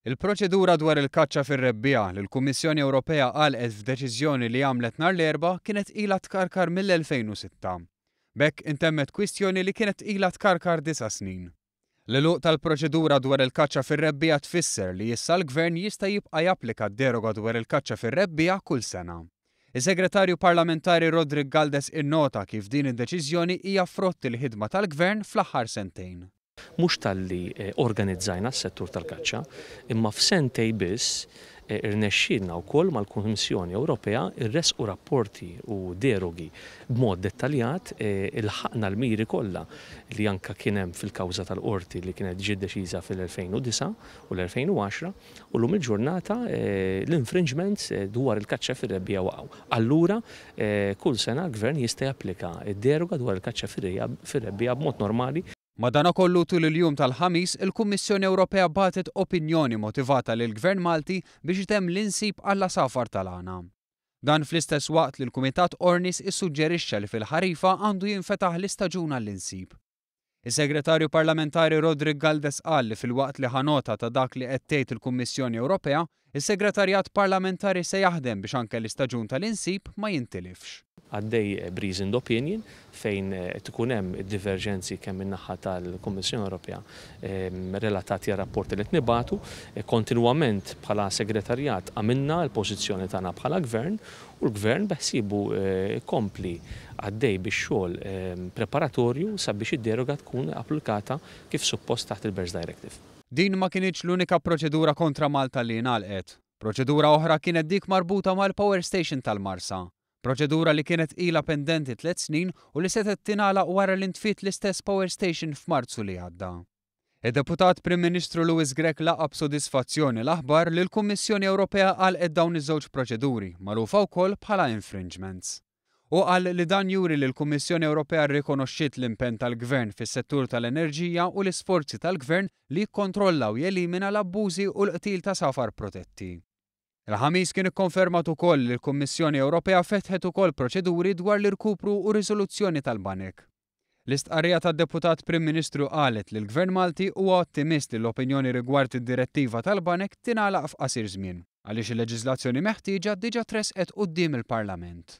Il-proċedura dwar il-kaċċa fir-rebbiegħa li l-Kummissjoni Ewropea għalqet f'deċiżjoni li għamlet nhar l-Erbgħa kienet ilha tkarkar mill-2006. B'hekk intemmet kwistjoni li kienet ilha tkarkar disa' snin. L-għeluq tal-proċedura dwar il-kaċċa fir-rebbiegħa tfisser li issa l-Gvern jista' jibqa' japplika d-deroga dwar il-kaċċa fir-rebbiegħa kull sena. Is-Segretarju Parlamentari Roderick Galdes innota kif din id-deċiżjoni hija frott il-ħidma tal-Gvern fl-aħħar sentejn. Mhux talli organizzajna s-settur tal-kaċċa, imma f'sentej biss irnexxielna wkoll mal-Kummissjoni Ewropea rressqu rapporti u derogi b'mod dettaljat, ilħaqna l-miri kollha li anke kien hemm fil-kawża tal-Qorti li kienet ġiet deċiża fil-2009 u l-2010 u llum il-ġurnata l-infringements dwar il-kaċċa fir-rebbiegħa waqgħu. Allura kull sena l-Gvern jista' japplika d-deroga dwar il-kaċċa fir-rebbiegħa b'mod normali. Madanakollu tul il-jum tal-Ħamis, il-Kummissjoni Ewropea bagħtet opinjoni motivata lill-Gvern Malti biex itemm l-insib għall-għasafar tal-għana. Dan fl-istess waqt li l-Kumitat Ornis issuġġerixxa li fil-ħarifa għandu jinfetaħ l-istaġun għall-insib. Is-Segretarju Parlamentari Roderick Galdes qal li filwaqt li ħa nota ta' dak li qed tgħid il-Kummissjoni Ewropea, Is-Segretarjat Parlamentari se jaħdem biex anke l-istaġun tal-insib ma jintilifx. Għaddej b'reasoned opinion fejn qed ikun hemm diverġenzi kemm min-naħa tal-Kummissjoni Ewropea relatati għar-rapporti li qed nibagħtu. Kontinwament bħala Segretarjat għamilna l-pożizzjoni tagħna bħala Gvern u l-Gvern beħsiebu jkompli għaddej bix-xogħol preparatorju sabiex id-deroga tkun applikata kif suppost taħt il-BERS Directive. Din ma kinitx l-unika proċedura kontra Malta li ingħalqet. Proċedura oħra kienet dik marbuta mal-power station tal-Marsa. Proċedura li kienet ilha pendenti tliet snin u li setgħet tingħalaq wara li ntfiet l-istess power station f'Marzu li għadda. Id-Deputat Prim Ministru Louis Grech laqa' b'sodisfazzjoni l-aħbar li l-Kummissjoni Ewropea għalqet dawn iż-żewġ proċeduri, magħrufa wkoll bħala infringements. Hu qal li dan juri li l-Kummissjoni Ewropea rrikonoxxiet l-impenn tal-Gvern fis-settur tal-enerġija u l-isforzi tal-Gvern li jikkontrolla u jelimina l-abbużi u l-qtil ta' safar protetti. Il-Ħamis kien ikkonfermat ukoll li l-Kummissjoni Ewropea fetħet ukoll proċeduri dwar l-irkupru u riżoluzzjoni tal-banek. L-istqarrija tad-Deputat Prim Ministru qalet li l-Gvern Malti huwa ottimist li l-opinjoni rigward id-direttiva tal-banek tingħalaq f'qasir żmien, għaliex il-leġiżlazzjoni meħtieġa diġà tressqet quddiem il-Parlament.